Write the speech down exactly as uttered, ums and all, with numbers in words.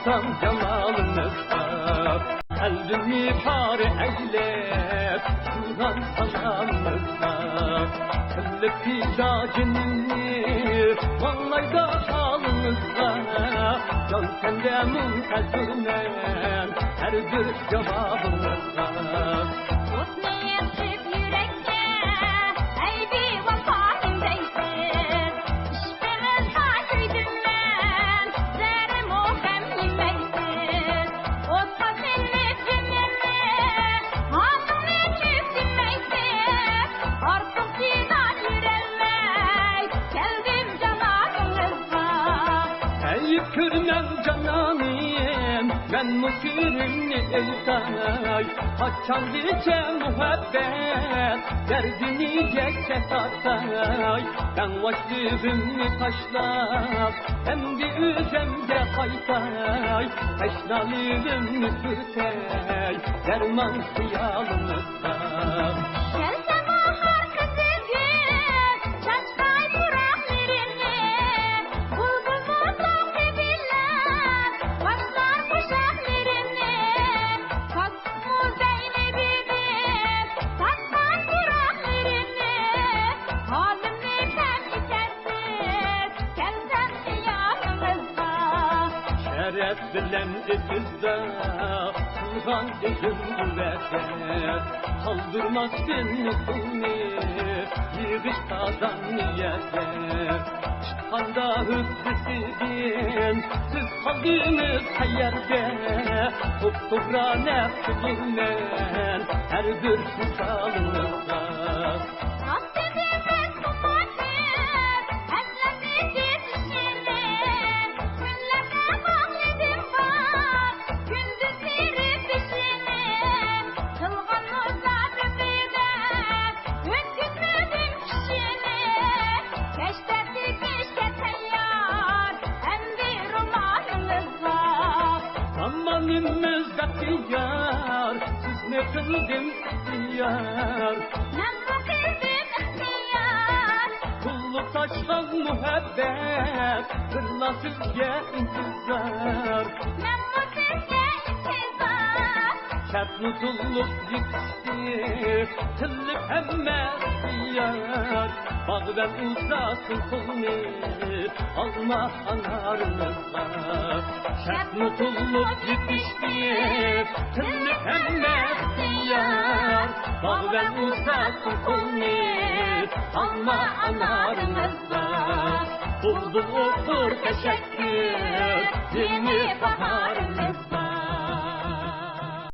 ساڭ جامالىڭىزغا، قەلبىمنى پارە ئەيلەپ، سۇنغان سالامىڭىزغا. قىلىپ پىدا جېنىمنى، ماڭلايدۇ ھالىڭىزغا. جان تەندە مۇنتەزىرمەن، ھەر بىر جاۋابىڭىزغا. دوستنى يېقىپ يۈرەككە، ئەيبى ۋاپانى دەيسىز. ئىشقىڭىزغا كۆيدۈم مەن، زەرىمۇ غەم يېمەيسىز. ئوتقا سېلىپ جېنىمنى، ھالىمنى چۈشىنەيسىز. ئارتۇق چىداپ يۈرەلمەي، كەلدىم جانابىڭىزغا. ئەيىب كۆرمەڭ جانانىم، مەنمۇ سىرىمنى ئېيتاي. قاچانغىچە مۇھەببەت دەردىنى يەككە تارتاي؟ دەڭۋاشلىرىمنى تاشلاپ، ئەمدى ئۆزۈمگە قايتاي. تەشنالىرىمنى سۈرتەي دەرمان خىيالىڭىزغا. كەلسە باھار قىزىل گۈل، چاچقاي پۇراقلىرىمنى، بۇلبۇل بولسۇن قىزىللار، باشلار قوشاقلىرىمنى. مۇزەينى بېرىپ، تارتقان پۇراقلىرىمنى، ھالىمنى غەم ئېتەرسىز، كەلسەم خىيالىڭىزغا. شەرەپ بىلەن ئېتىزدا قىلغان ئىدىم بۇ ۋەدە، قالدۇرماستىن پۇلنى يىغىش تازا نىيەتتە. چىققاندا ھۆددىسىدىن سىز قالدىڭىز قەيەردە؟ توپتوغرا نەق قىلىمەن ھەر بىر مىسالىڭىزغا. راست دېدىڭىز قۇمارسىز، ئەسلەپ ئېتىز ئىشىنى. كۈنلەردە باغلىدىم باغ، كۈندۈزلىرى بېشىنى. قىلغان مۇساپىرى دەپ ئۆتكۈزمىدىم كىشىنى. كەچتە تېگىشكە تەييار، ئەمدى رومانىڭىزغا. زامانىمىز بەختىيار، سىزنى قىلدىم ئىختىيار. مەنمۇ قىلدىم ئىختىيار. تولۇپ تاشقان مۇھەببەت، بىرلا سىزگە ئىنتىزار. مەنمۇ سىزگە ئىنتىزار. شەرتمۇ تولۇپ يېتىشتى، تىللىپ ھەممە ئىختىيار. باغۋەن ئۇزاتسۇن قولنى، ئالما ئانارىمىزغا. شەرتمۇ تولۇپ يېتىشتى، تىللىپ ھەممە ئىختىيار. باغۋەن ئۇزاتسۇن قولنى، ئالما ئانارىمىزغا. بۇلبۇل ئوقۇر تەشەككۈر،